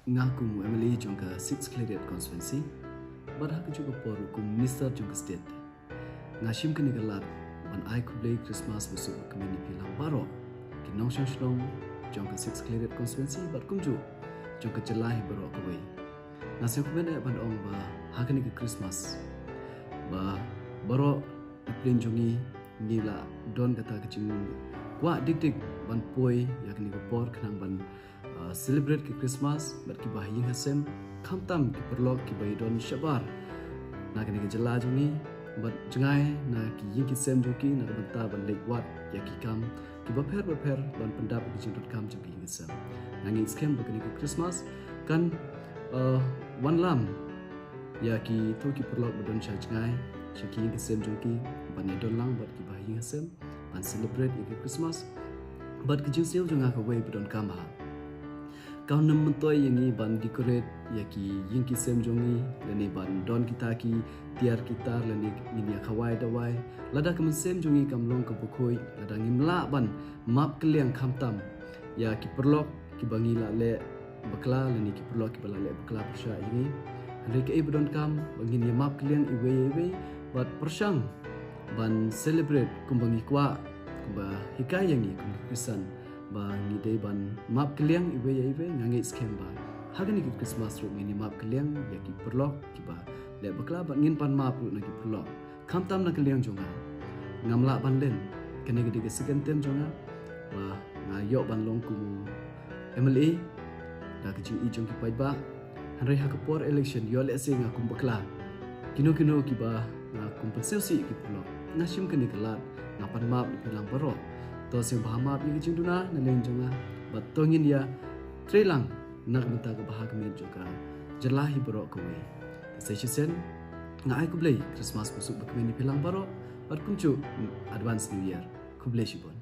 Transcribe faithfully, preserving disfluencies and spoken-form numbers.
Nga kum u M L A jong ka Six Khliehriat Constituency bad ha kajuh ka por kum Minister jong ka State, nga shim kane ka lad ban ai khublei Christmas ba suk ba kmen ïa phi lang baroh ki nongshong shnong jong ka Six Khliehriat Constituency bad kumjuh jong ka jylla hi baroh kawei. Nga sngewkmen eh ban ong ba ha kane ka Christmas ba baroh na pdeng jong ngi ngi la don kata ka jingkwah dik dik ban poi ïa kane ka por khnang ban celebrate ka Christmas bad kiba ha ïing ha sem, khamtam ki paralok kiba ïadon shabar na kane ka jylla jong ngi bad jngai na ki ïing ki sem jong ki na ka bynta ban leit wad ïa ki kam kiba pher ba pher ban pyndap ïa ki jingdonkam jong ki ïing ki sem. Nga ngeit skhem ba kane ka Christmas kan wanlam ïa kito ki paralok ba don sha jngai sha ki ïing ki sem jong ki ban ïadon lang bad kiba ha ïing ha sem ban celebrate ïa ka Christmas. Bad ka jingsngew jong nga kawei ba donkam bha, kam nym myntoi ïa ngi ban decorate ïa ki ïing ki sem jong ngi lane ban don kita ki tiar ki tar lane ngin ïa khawai dawai. Lada ka mynsiem jong ngi kam long kaba khuid, lada ngim lah ban map kylliang khamtam ïa ki paralok kiba ngi la leh bakla lane ki paralok kiba la leh bakla pyrshah ïa ngi, hynrei kaei ba donkam ba ngin ïa map kylliang iwei iwei bad pyrshang ban celebrate kumba ngi kwah, kumba hikai ïa ngi kum ki Khristan ba ngi dei ban map kylliang iwei ïa iwei. Nga ngeit skhem ba ha kane ka Christmas ruh ngin ïa map kylliang ïa ki paralok kiba leh bakla bad ngin pan map ruh na ki paralok. Khamtam na ka liang jong nga, ngam lah ban len, kane ka dei ka second term jong nga ba nga ïoh ban long kum u M L A da ka jingïeit jong ki paidbah. Hynrei ha ka por election ïoh lehse nga kum bakla, kino kino kiba nga kum pynsngewsih ki paralok, nga shim kane ka lad, nga pan map ïa phi lang baroh. To sngewbha map ïa ka jingduna na liang jong nga bad to ngin ïa trei lang na ka bynta kaba ha ka met jong ka jylla hi baroh kawei. Te sa shisien nga ai khublei Christmas ba suk ba kmen ïa phi lang baroh bad kumjuh advance New Year. Khublei shibun.